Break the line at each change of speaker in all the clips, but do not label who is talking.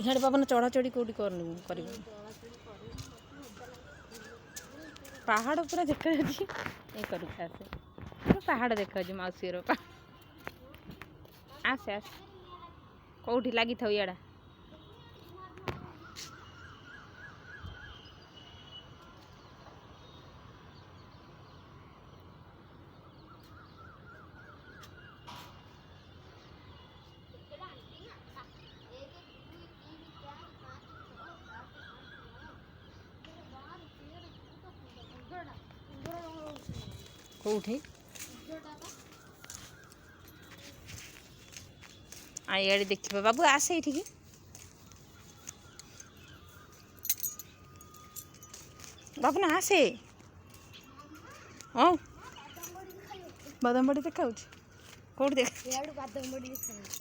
ଇଆଡ଼େ ପବନ ଚଢ଼ାଚଢ଼ି କେଉଁଠି କରୁନି କରିବ। ପାହାଡ଼ ପୁରା ଦେଖାଯାଉଛି। ଏଇ କରୁଛି, ଆସେ। ପାହାଡ଼ ଦେଖାଯାଉଛି, ମାଉସୀ ଘର। ଆସେ ଆସେ, କେଉଁଠି ଲାଗିଥାଉ ଇଆଡ଼ା। କେଉଁଠି? ଆଉ ଇଆଡ଼େ ଦେଖିବା। ବାବୁ, ଆସେ ଏଇଠିକି। ବାବୁ ନା, ଆସେ। ହଁ, ବାଦାମବାଡ଼ି ଦେଖାଉଛି। କୋଉଠି ଦେଖ?
ଇଆଡୁ ବାଦାମବାଡ଼ି ଦେଖାଯାଉଛି,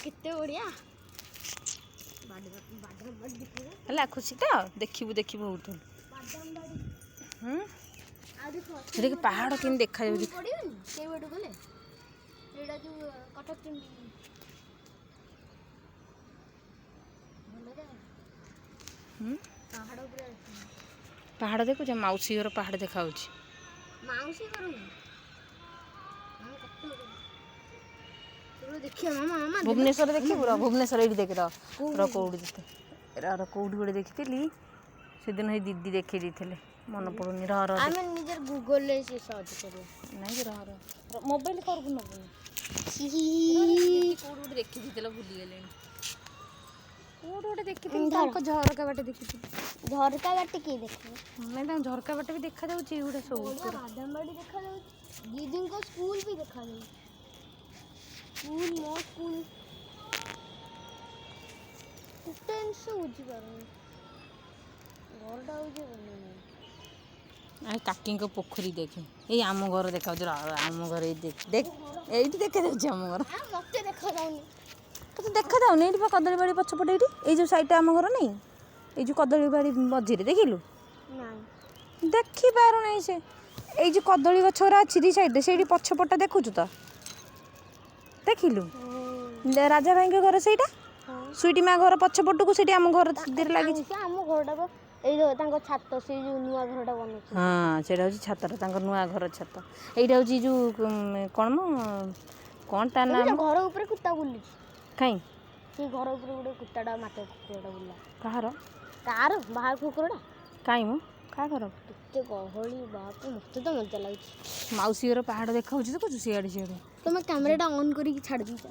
କେତେ ବଢିଆ ବାଦାମବାଡ଼ି ଦେଖାଯାଉଛି।
ହେଲା, ଖୁସି ତ? ଦେଖିବୁ ଦେଖିବୁ ହଉଥିଲୁ।
ବାଦାମବାଡ଼ି।
ହୁଁ।
ଆଉ ଦେଖ।
ଦେଖ, ପାହାଡ଼ କେମିତି ଦେଖାଯାଉଛି।
ପଡ଼ିବନି ସେଇ ବାଟୁ ଗଲେ, ଏଇଟା ଯୋଉ କଟକ ଚଣ୍ଡୀ, ଭଲ ଜାଗା।
ହୁଁ।
ପାହାଡ଼ ଉପରେ ଅଛି।
ପାହାଡ଼ ଦେଖୁଛ? ମାଉସୀ ଘର ପାହାଡ଼ ଦେଖାଯାଉଛି।
ମାଉସୀ ଘର ନୁହେଁ, ଆମ କଟକ ସେଗୁଡ଼ା ଦେଖିବା। ମାମା, ମାମା।
ଭୁବନେଶ୍ୱର ଦେଖିବୁ? ର, ଭୁବନେଶ୍ୱର ଏଇଠି ଦେଖ। ର ର, କୋଉଠି ଦେଖେ। ର, କୋଉଠି ଗୋଟେ ଦେଖିଥିଲି ସେଦିନ, ସେଇ ଦିଦି ଦେଖେଇ ଦେଇଥିଲେ, ମନେ ପଡ଼ୁନି। ର ର।
ଆମେ ନିଜର ଗୁଗଲରେ ସେ ସର୍ଚ୍ଚ କରିବା।
ନାଇଁ, ର ର, ମୋବାଇଲ କରକୁ ନବୁନି। କୋଉଠି ଗୋଟେ ଦେଖି ଦେଇଥିଲା, ଭୁଲିଗଲେଣି। କୋଉଠି ଗୋଟେ ଦେଖିଥିଲି, ତାଙ୍କ ଝରକା ବାଟେ ଦେଖିଥିଲି।
ଝରକା ବାଟେ କିଏ ଦେଖିବ?
ନାଇଁ, ତାଙ୍କ ଝରକା ବାଟେ ବି ଦେଖାଯାଉଛି ଏଇଗୁଡ଼ା ସବୁ।
ବଢ଼ିଆ ବାଦାମବାଡ଼ି ଦେଖାଯାଉଛି, ଦିଦିଙ୍କ ସ୍କୁଲ ବି ଦେଖାଯାଉଛି। ସ୍କୁଲ, ମୋ ସ୍କୁଲ। ଗୋଟେ ଜିନିଷ ବୁଝିପାରୁନି, ଘରଟା ହେଉଛି ବନେଇ।
ଆ, କାକିଙ୍କ ପୋଖରୀ ଦେଖେ। ଏଇ ଆମ ଘର ଦେଖାଯାଉଛି। ର, ଆମ ଘର ଏଇ ଦେଖ ଦେଖ, ଏଇଠି ଦେଖାଯାଉଛି ଆମ ଘର।
ମତେ ଦେଖାଯାଉନି।
ତତେ ଦେଖାଯାଉନି? ଏଇଠି ବା କଦଳୀ ବାଡ଼ି ପଛପଟେ, ଏଇଠି ଏଇ ଯେଉଁ ସାଇଡ଼ଟା ଆମ ଘର ନାଇଁ? ଏଇ ଯେଉଁ କଦଳୀ ବାଡ଼ି ମଝିରେ ଦେଖିଲୁ?
ନାଇଁ।
ଦେଖିପାରୁନାହିଁ ସେ। ଏଇ ଯେଉଁ କଦଳୀ ଗଛ ଗୁରା ଅଛି ଦି ସାଇଡ଼ରେ, ସେଇଠି ପଛପଟଟା ଦେଖୁଛୁ ତ? ଦେଖିଲୁ? ରାଜା ଭାଇଙ୍କ ଘର ସେଇଟା, ସୁଇଟି ମା ଘର ପଛପଟକୁ, ସେଇଠି ଆମ ଘର ଦେହରେ ଲାଗିଛି।
ଆମ ଘରଟା ବା ଏଇ ଯୋଉ ତାଙ୍କ ଛାତ, ସେଇ ଯୋଉ ନୂଆ ଘରଟା ବନଉଛି।
ହଁ, ସେଇଟା ହେଉଛି ଛାତଟା, ତାଙ୍କ ନୂଆ ଘର ଛାତ। ଏଇଟା ହେଉଛି ଯୋଉ କ'ଣ ମ, କ'ଣ ତା ନାମ?
ଘର ଉପରେ କୁତ୍ତା ବୁଲୁଛି।
କାଇଁ?
ସେଇ ଘର ଉପରେ ଗୋଟେ କୁତ୍ତାଟା, ମାଟ କୁକୁରଟା ବୁଲିଲା।
କାହାର?
କାହାର ବାହାର କୁକୁରଟା।
କାଇଁ ମୁଁ କାହା ଘର?
କେତେ ଗହଳି ବାପ, ମତେ ତ ମଜା ଲାଗୁଛି।
ମାଉସୀ ଘର ପାହାଡ଼ ଦେଖାଉଛି, ଦେଖୁଛୁ ସିଆଡ଼େ ସିଆଡ଼େ।
ତମେ କ୍ୟାମେରାଟା ଅନ୍ କରିକି ଛାଡ଼ି ଦେଇଛ।